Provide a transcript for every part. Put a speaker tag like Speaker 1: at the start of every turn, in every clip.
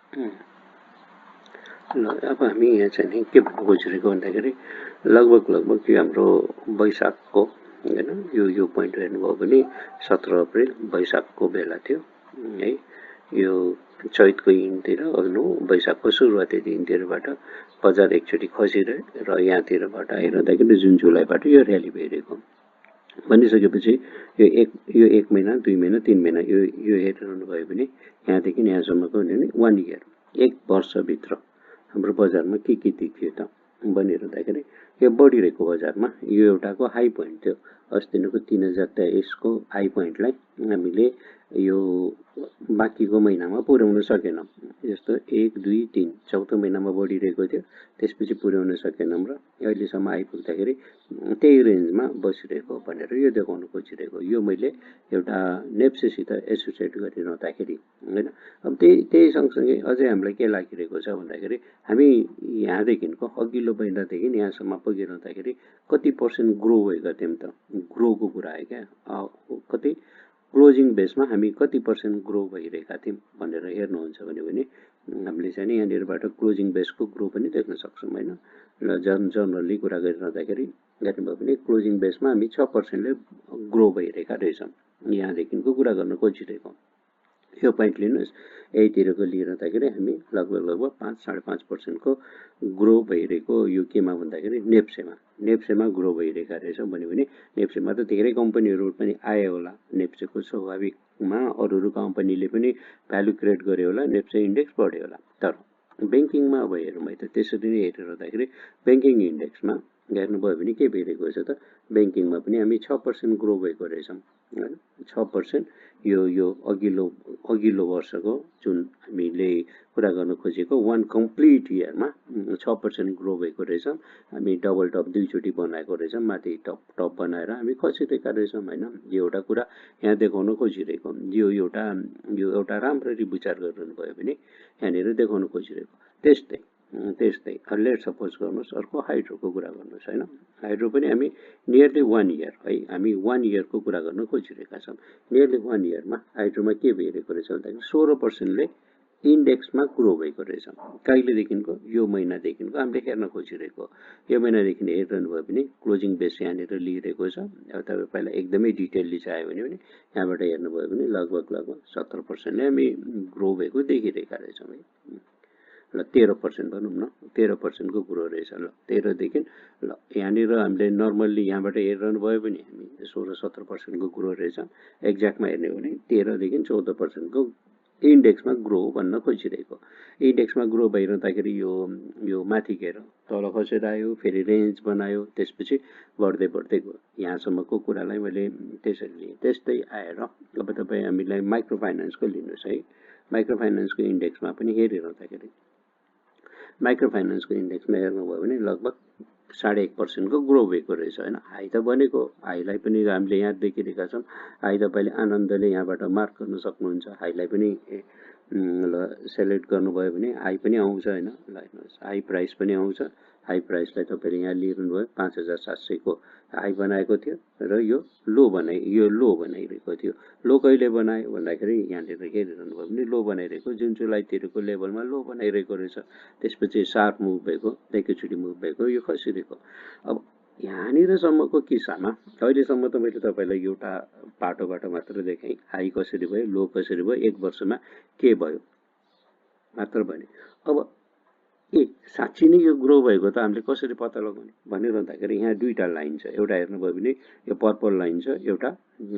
Speaker 1: ल अब हामी यहाँ चाहिँ नि के भन्नु खोजिरहेको भन्दाखेरि लगभग यो हाम्रो वैशाखको होइन यो पोइन्ट हेर्नुभयो भने 17 अप्रिल वैशाखको बेला थियो है। यो चैतको इन्डतिर अघिल्लो वैशाखको सुरुवाती दिनतिरबाट बजार एकचोटि खसिरह्यो र यहाँतिरबाट आइरहँदाखेरि जुन जुलाईबाट यो र्याली भइरहेको भनिसकेपछि यो एक महिना 2 महिना 3 महिना यो हेरिरहनु भयो भने यहाँदेखि यहाँसम्मको भने 1 इयर 1 वर्षभित्र हाम्रो बजारमा के देखियो त भनिरहँदाखेरि यो बढिरहेको बजारमा यो एउटाको हाई पोइन्ट थियो। अस्तिको 3023 को हाई पोइन्टलाई हामीले यो बाँकीको महिनामा पुर्याउन सकेनौँ। जस्तो 1 2 3 चौथो महिनामा बढिरहेको थियो, त्यसपछि पुर्याउन सकेनौँ र अहिलेसम्म आइपुग्दाखेरि त्यही रेन्जमा बसिरहेको भनेर यो देखाउन खोजिरहेको। यो मैले एउटा नेप्सेसित एसोसिएट गरिरहँदाखेरि होइन। अब त्यही सँगसँगै अझै हामीलाई के लागिरहेको छ भन्दाखेरि हामी यहाँदेखिको अघिल्लो महिनादेखि यहाँसम्म पुगिरहँदाखेरि कति पर्सेन्ट ग्रो भएका थियौँ त, ग्रोको कुरा आयो क्या। कति क्लोजिङ बेसमा हामी कति पर्सेन्ट ग्रो भइरहेका थियौँ भनेर हेर्नुहुन्छ भने हामीले चाहिँ यहाँनिरबाट क्लोजिङ बेसको ग्रो पनि देख्न सक्छौँ होइन। र जनरली कुरा गरिरहँदाखेरि हेर्नुभयो भने क्लोजिङ बेसमा हामी 6%ले ग्रो भइरहेका रहेछौँ। यहाँदेखिको कुरा गर्न खोजिरहेको यो पोइन्ट लिनुहोस्। यहीतिरको लिइरहँदाखेरि हामी लगभग 5-5.5% ग्रो भइरहेको यो केमा भन्दाखेरि नेप्सेमा ग्रो भइरहेका रहेछौँ भन्यो भने नेप्सेमा त धेरै कम्पनीहरू पनि आए होला। नेप्सेको स्वाभाविकमा अरू कम्पनीले पनि भ्यालु क्रिएट गर्यो होला, नेप्से इन्डेक्स बढ्यो होला। तर ब्याङ्किङमा अब हेरौँ है त, त्यसरी नै हेरिरहँदाखेरि ब्याङ्किङ इन्डेक्समा हेर्नुभयो भने के भइरहेको छ त, ब्याङ्किङमा पनि हामी 6% ग्रो भएको रहेछौँ होइन। 6% यो अघिल्लो वर्षको जुन हामीले कुरा गर्न खोजेको 1 कम्प्लिट इयरमा 6% ग्रो भएको रहेछौँ। हामी डबल टप 2 चोटि बनाएको रहेछौँ, माथि टप बनाएर हामी खसिरहेका रहेछौँ होइन। यो एउटा कुरा यहाँ देखाउन खोजिरहेको, यो एउटा राम्ररी विचार गरिरहनु भयो भने यहाँनिर देखाउन खोजिरहेको। त्यस्तै लेट सपोज गर्नुहोस् अर्को हाइड्रोको कुरा गर्नुहोस् होइन। हाइड्रो पनि हामी नियरली 1 इयर है, हामी 1 इयरको कुरा गर्न खोजिरहेका छौँ। नियरली 1 इयरमा हाइड्रोमा के भइरहेको रहेछ भन्दाखेरि 16%ले इन्डेक्समा ग्रो भएको रहेछ। कहिलेदेखिको, यो महिनादेखिको हामीले हेर्न खोजिरहेको। यो महिनादेखि हेरिरहनु भयो भने क्लोजिङ बेस यहाँनिर लिइरहेको छ। अब तपाईँ पहिला एकदमै डिटेलली चाहियो भने यहाँबाट हेर्नुभयो भने लगभग 17%ले हामी ग्रो भएको देखिरहेका रहेछौँ है। ल 13% भनौँ न, 13%को ग्रो रहेछ। ल 13देखि ल यहाँनिर हामीले नर्मल्ली यहाँबाट हेरिरहनु भयो भने हामी 16-17%को ग्रो रहेछ। एक्ज्याक्टमा हेर्ने हो भने 13देखि 14%को इन्डेक्समा ग्रो भन्न खोजिरहेको। इन्डेक्समा ग्रो भइरहँदाखेरि यो माथि गएर तल खसेर आयो, फेरि रेन्ज बनायो, त्यसपछि बढ्दै गयो। यहाँसम्मको कुरालाई मैले त्यसरी लिएँ। त्यस्तै आएर अब तपाईँ हामीलाई माइक्रो फाइनेन्सको लिनुहोस् है। माइक्रो फाइनेन्सको इन्डेक्समा पनि हेरिरहँदाखेरि माइक्रो फाइनेन्सको इन्डेक्समा हेर्नुभयो भने लगभग 1.5%को ग्रो भएको रहेछ होइन। हाई त बनेको, हाईलाई पनि हामीले यहाँ देखिरहेका छौँ। हाई तपाईँले आनन्दले यहाँबाट मार्क गर्न सक्नुहुन्छ। हाईलाई पनि सेलेक्ट गर्नुभयो भने हाई पनि आउँछ होइन। ल हेर्नुहोस्, हाई प्राइस पनि आउँछ। हाई प्राइसलाई तपाईँले यहाँ लिइरहनु भयो 5700को हाई बनाएको थियो र यो लो बनाइरहेको थियो। लो कहिले बनायो भन्दाखेरि यहाँनिर हेरिरहनु भयो भने लो बनाइरहेको जुन जुलाईतिरको लेभलमा लो बनाइरहेको रहेछ। त्यसपछि सार्प मुभ भएको, एकैचोटि मुभ भएको, यो खसिरहेको। अब यहाँनिरसम्मको किस्सामा अहिलेसम्म त मैले तपाईँलाई एउटा पाटोबाट मात्र देखाएँ, हाई कसरी भयो, लो कसरी भयो, 1 वर्षमा के भयो मात्र भने। अब साँच्ची नै यो ग्रो भएको त हामीले कसरी पत्ता लगाउने भनिरहँदाखेरि यहाँ दुईवटा लाइन छ। एउटा हेर्नुभयो भने यो पर्पल लाइन छ, एउटा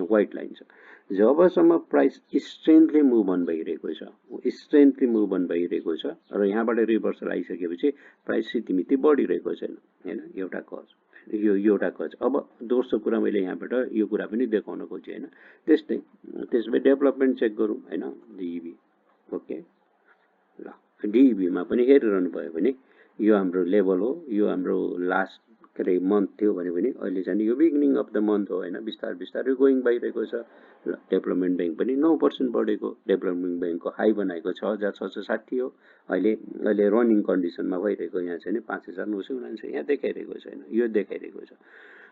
Speaker 1: व्हाइट लाइन छ। जबसम्म प्राइस स्ट्रेन्थली मुभ अन भइरहेको छ, र यहाँबाट रिभर्सल आइसकेपछि प्राइस सितिमिति बढिरहेको छैन होइन। एउटा कज यो एउटा कज। अब दोस्रो कुरा मैले यहाँबाट यो कुरा पनि देखाउन खोजेँ होइन। त्यसमै डेभलपमेन्ट चेक गरौँ होइन, डिइबी। ओके, ल डिइबीमा पनि हेरिरहनु भयो भने यो हाम्रो लेभल हो, यो हाम्रो लास्ट के अरे मन्थ थियो भने अहिले चाहिँ यो बिगिनिङ अफ द मन्थ हो होइन। बिस्तारै गोइङ भइरहेको छ। ल डेभलपमेन्ट ब्याङ्क पनि 9% बढेको। डेभलपमेन्ट ब्याङ्कको हाई बनाएको 6660 हो। अहिले रनिङ कन्डिसनमा भइरहेको यहाँ चाहिँ 5979 यहाँ देखाइरहेको छैन, यो देखाइरहेको छ।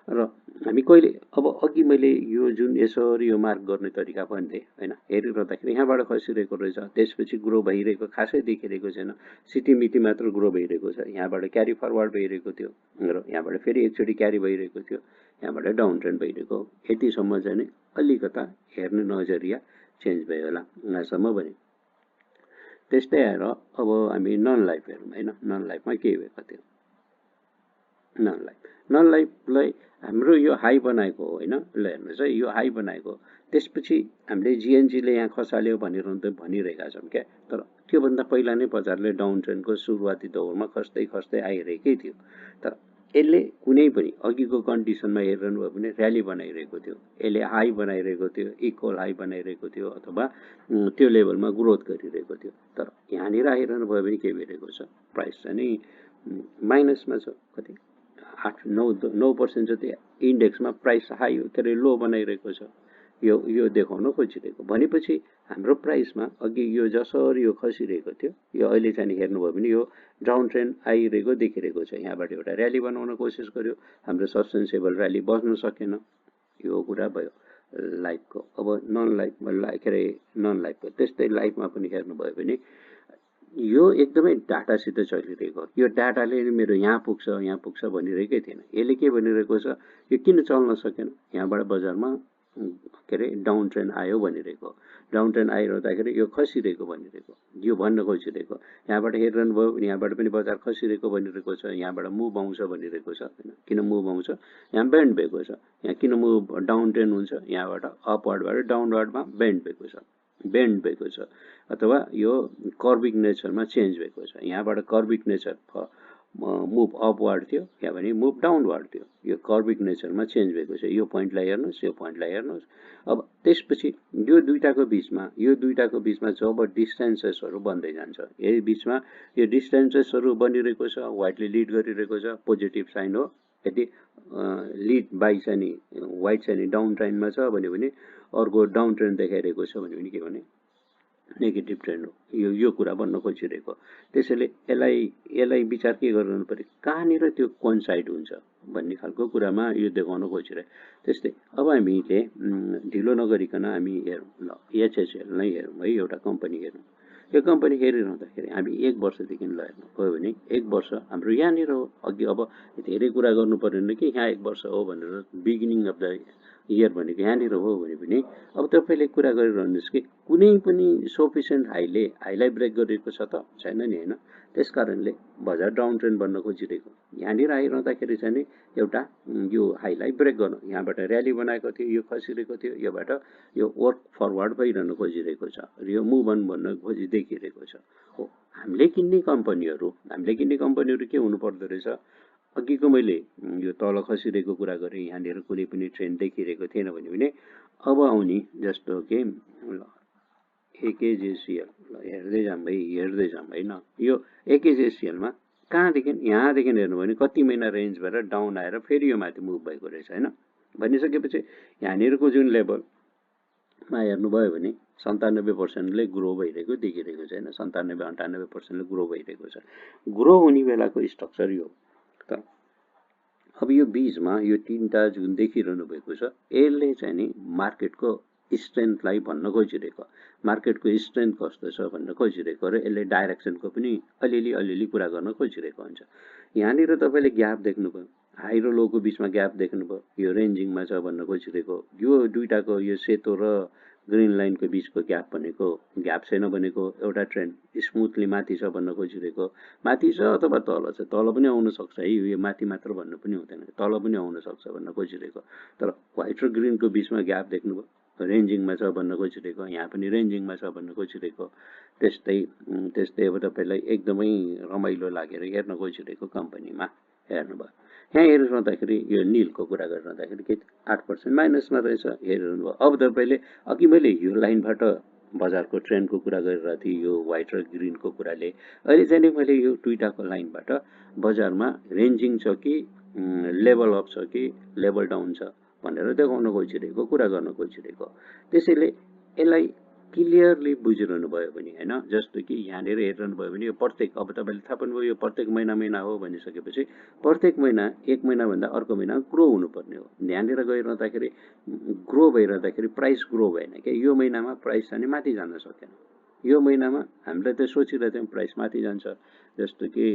Speaker 1: र हामी कहिले अब अघि मैले यो जुन यसरी यो मार्क गर्ने तरिका भन्थे होइन, हेरिरहँदाखेरि यहाँबाट खसिरहेको रहेछ, त्यसपछि ग्रो भइरहेको खासै देखिरहेको छैन, सिटिमिटी मात्र ग्रो भइरहेको छ, यहाँबाट क्यारी फरवर्ड भइरहेको थियो र यहाँबाट फेरि एकचोटि क्यारी भइरहेको थियो, यहाँबाट डाउन ट्रेन्ड भइरहेको, यतिसम्म चाहिँ नि अलिकता हेर्ने नजरिया चेन्ज भयो होला यहाँसम्म भने। त्यस्तै आएर अब हामी नन लाइफ हेरौँ होइन, नन लाइफमा के भएको थियो, नन लाइफलाई हाम्रो यो हाई बनाएको होइन, ल हेर्नुहोस् है, यो हाई बनाएको त्यसपछि हामीले जिएनजीले यहाँ खसाल्यो भनेर भनिरहेका छौँ क्या, तर त्योभन्दा पहिला नै बजारले डाउन ट्रेन्डको सुरुवाती दौरमा खस्दै खस्दै आइरहेकै थियो, तर यसले कुनै पनि अघिको कन्डिसनमा हेरिरहनु भयो भने र्याली बनाइरहेको थियो, यसले हाई बनाइरहेको थियो, इक्वल हाई बनाइरहेको थियो अथवा त्यो लेभलमा ग्रोथ गरिरहेको थियो, तर यहाँनिर आइरहनु भयो भने के भइरहेको छ, प्राइस चाहिँ नि माइनसमा छ, कति 8-9% जति इन्डेक्समा प्राइस हाई के अरे लो बनाइरहेको छ, यो देखाउन खोजिरहेको भनेपछि हाम्रो प्राइसमा अघि यो जसरी यो खसिरहेको थियो, यो अहिले चाहिँ हेर्नुभयो भने यो डाउन ट्रेन्ड आइरहेको देखिरहेको छ, यहाँबाट एउटा र्याली बनाउन कोसिस गर्यो, हाम्रो सस्टेन्सेबल र्याली बस्न सकेन, यो कुरा भयो लाइफको। अब नन लाइफमा के अरे नन लाइफको त्यस्तै लाइफमा पनि हेर्नुभयो भने यो एकदमै डाटासित चलिरहेको, यो डाटाले मेरो यहाँ पुग्छ भनिरहेकै थिएन, यसले के भनिरहेको छ, यो किन चल्न सकेन, यहाँबाट बजारमा के अरे डाउन ट्रेन्ड आयो भनिरहेको, डाउन ट्रेन्ड आइरहँदाखेरि यो खसिरहेको भनिरहेको, यो भन्न खोजिरहेको, यहाँबाट हेरिरहनु भयो भने यहाँबाट पनि बजार खसिरहेको भनिरहेको छ, यहाँबाट मुभ आउँछ भनिरहेको छ होइन, किन मुभ आउँछ, यहाँ बेन्ड भएको छ, यहाँ किन मुभ डाउन ट्रेन्ड हुन्छ, यहाँबाट अपवर्डबाट डाउनवर्डमा बेन्ड भएको छ अथवा यो कर्भिक नेचरमा चेन्ज भएको छ, यहाँबाट कर्भिक नेचर मुभ अपवर्ड थियो, या भने मुभ डाउनवर्ड थियो, यो कर्भिक नेचरमा चेन्ज भएको छ, यो पोइन्टलाई हेर्नुहोस्, यो पोइन्टलाई हेर्नुहोस्। अब त्यसपछि यो दुईटाको बिचमा जब डिस्टेन्सेसहरू बन्दै जान्छ, यही बिचमा यो डिस्टेन्सेसहरू बनिरहेको छ, व्हाइटले लिड गरिरहेको छ, पोजिटिभ साइन हो, यदि लिड बाई चाहिँ नि व्हाइट चाहिँ नि डाउन ट्रेन्डमा छ भने अर्को डाउन ट्रेन्ड देखाइरहेको छ भने के भने नेगेटिभ ट्रेन्ड हो, यो कुरा भन्न खोजिरहेको, त्यसैले यसलाई विचार के गर्नु पर्यो, कहाँनिर त्यो कोइन्साइड हुन्छ भन्ने खालको कुरामा यो देखाउन खोजिरहेको। त्यस्तै अब हामीले ढिलो नगरिकन हामी हेरौँ, ल एचएसएल नै हेरौँ है, एउटा कम्पनी हेरौँ, यो कम्पनी हेरिरहँदाखेरि हामी 1 वर्षदेखि हेर्नु भयो भने 1 वर्ष हाम्रो यहाँनिर हो, अघि अब धेरै कुरा गर्नु परेन कि यहाँ 1 वर्ष हो भनेर, बिगिनिङ अफ द इयर भनेको यहाँनिर हो भने पनि अब तपाईँले कुरा गरिरहनुहोस् कि कुनै पनि सफिसियन्ट हाईलाई ब्रेक गरेको छ त छैन नि होइन, त्यस कारणले बजार डाउन ट्रेन्ड बन्न खोजिरहेको, यहाँनिर आइरहँदाखेरि चाहिँ नि एउटा यो हाईलाई ब्रेक गर्नु, यहाँबाट र्याली बनाएको थियो, यो खसिरहेको थियो, योबाट यो वर्क फरवर्ड भइरहनु खोजिरहेको छ र यो मुभ अन भन्न देखिरहेको छ हो। हामीले किन्ने कम्पनीहरू के हुनु पर्दो रहेछ, अघिको मैले यो तल खसिरहेको कुरा गरेँ, यहाँनिर कुनै पनि ट्रेन्ड देखिरहेको थिएन भने अब आउने जस्तो कि एकेजेसिएल, हेर्दै जाऊँ होइन, यो एकेजेसिएलमा कहाँदेखि यहाँदेखि हेर्नु भने कति महिना रेन्जबाट डाउन आएर फेरि यो माथि मुभ भएको रहेछ होइन, भनिसकेपछि यहाँनिरको जुन लेभलमा हेर्नुभयो भने 97%ले ग्रो भइरहेको देखिरहेको छ होइन, 97-98%ले ग्रो भइरहेको छ, ग्रो हुने बेलाको स्ट्रक्चर यो। त अब यो बिचमा यो 3टा जुन देखिरहनु भएको छ, यसले चाहिँ नि मार्केटको स्ट्रेन्थलाई भन्न खोजिरहेको, मार्केटको स्ट्रेन्थ कस्तो छ भन्न खोजिरहेको र यसले डाइरेक्सनको पनि अलिअलि कुरा गर्न खोजिरहेको हुन्छ। यहाँनिर तपाईँले ग्याप देख्नुभयो, हाई र लोको बिचमा ग्याप देख्नुभयो, यो रेन्जिङमा छ भन्न खोजिरहेको, यो दुईटाको यो सेतो र ग्रिन लाइनको बिचको ग्याप भनेको ग्याप छैन भनेको एउटा ट्रेन्ड स्मुथली माथि छ भन्न खोजिरहेको, माथि छ अथवा तल छ, तल पनि आउन सक्छ है, यो माथि मात्र भन्नु पनि हुँदैन, तल पनि आउन सक्छ भन्न खोजिरहेको, तर व्हाइट र ग्रिनको बिचमा ग्याप देख्नुभयो, रेन्जिङमा छ भन्न खोजिरहेको, यहाँ पनि रेन्जिङमा छ भन्न खोजिरहेको, त्यस्तै अब तपाईँलाई एकदमै रमाइलो लागेर हेर्न खोजिरहेको कम्पनीमा हेर्नुभयो, यहाँ हेरिरहँदाखेरि यो निलको कुरा गरिरहँदाखेरि के 8% माइनसमा रहेछ हेरिरहनु भयो। अब तपाईँले अघि मैले यो लाइनबाट बजारको ट्रेन्डको कुरा गरिरहेको थिएँ, यो व्हाइट र ग्रिनको कुराले, अहिले चाहिँ नि मैले यो दुईटाको लाइनबाट बजारमा रेन्जिङ छ कि लेभल अप छ कि लेभल डाउन छ भनेर देखाउन खोजिरहेको, कुरा गर्न खोजिरहेको, त्यसैले यसलाई क्लियरली बुझिरहनु भयो भने हैन, जस्तो कि यहाँनिर हेरिरहनु भयो भने यो प्रत्येक, अब तपाईँले थाहा पाउनुभयो यो प्रत्येक महिना हो भनिसकेपछि प्रत्येक महिना एक महिनाभन्दा अर्को महिना ग्रो हुनुपर्ने हो। यहाँनिर गइरहँदाखेरि ग्रो भइरहँदाखेरि प्राइस ग्रो भएन क्या, यो महिनामा प्राइस चाहिँ माथि जान सकेन। यो महिनामा हामीले त सोचिरहेको थियौँ प्राइस माथि जान्छ, जस्तो कि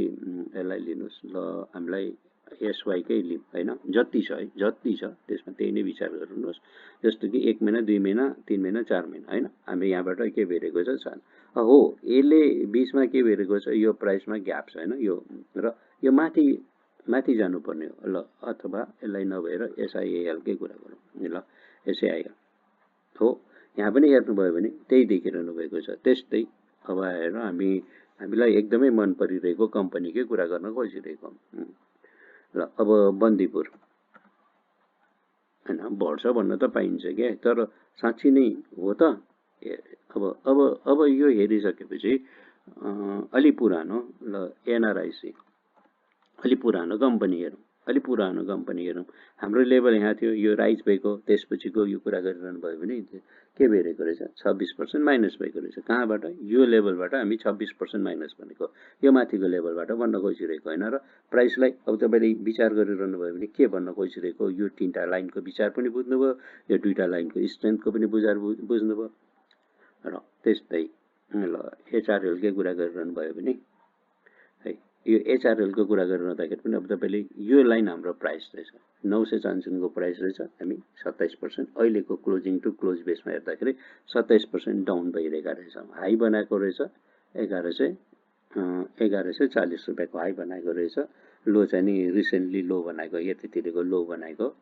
Speaker 1: यसलाई लिनुहोस् ल, हामीलाई एसवाईकै लिउँ होइन, जति छ है जति छ त्यसमा त्यही नै विचार गर्नुहोस्। जस्तो कि 1 महिना 2 महिना 3 महिना 4 महिना होइन, हामी यहाँबाट के भेटेको छ छ हो, यसले बिचमा के भेटेको छ, यो प्राइसमा ग्याप छ होइन, यो र यो माथि माथि जानुपर्ने हो ल, अथवा यसलाई नभएर एसआइएलकै कुरा गरौँ ल, एसआइएल हो, यहाँ पनि हेर्नुभयो भने त्यही देखिरहनु भएको छ। त्यस्तै अब हेर हामीलाई एकदमै मन परिरहेको कम्पनीकै कुरा गर्न खोजिरहेको ल, अब बन्दीपुर होइन, बढ्छ भन्न त पाइन्छ क्या, तर साँच्ची नै हो त? अब यो हेरिसकेपछि अलि पुरानो ल, एनआरआइसी अलि पुरानो कम्पनी हेरौँ, अलि पुरानो कम्पनी हेरौँ। हाम्रो लेभल यहाँ थियो, यो राइज भएको त्यसपछिको यो कुरा गरिरहनु भयो भने के भइरहेको रहेछ, 26% माइनस भएको रहेछ। कहाँबाट? यो लेभलबाट हामी 26% माइनस भनेको यो माथिको लेभलबाट भन्न खोजिरहेको होइन। र प्राइसलाई अब तपाईँले विचार गरिरहनु भयो भने के भन्न खोजिरहेको, यो 3टा लाइनको विचार पनि बुझ्नुभयो, यो 2टा लाइनको स्ट्रेन्थको पनि विचार बुझ्नुभयो। र त्यस्तै ल, एचआरएलकै कुरा गरिरहनु भयो भने है, यो एचआरएलको कुरा गरिरहँदाखेरि पनि अब तपाईँले यो लाइन हाम्रो प्राइस रहेछ 900 प्राइस रहेछ, हामी 27% अहिलेको क्लोजिङ टु क्लोज बेसमा हेर्दाखेरि 27% डाउन भइरहेका रहेछौँ। हाई बनाएको रहेछ 1140 रुपियाँको हाई बनाएको रहेछ, लो चाहिँ नि रिसेन्टली लो बनाएको, यतितिरको लो बनाएको,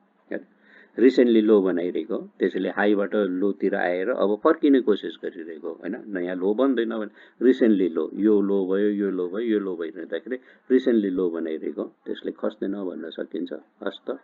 Speaker 1: रिसेन्टली लो बनाइरहेको, त्यसैले हाईबाट लोतिर आएर अब फर्किने कोसिस गरिरहेको होइन, नयाँ लो बन्दैन भने रिसेन्टली लो, यो लो भयो यो लो भयो यो लो भइरहँदाखेरि रिसेन्टली लो बनाइरहेको, त्यसले खस्दैन भन्न सकिन्छ। हस् त।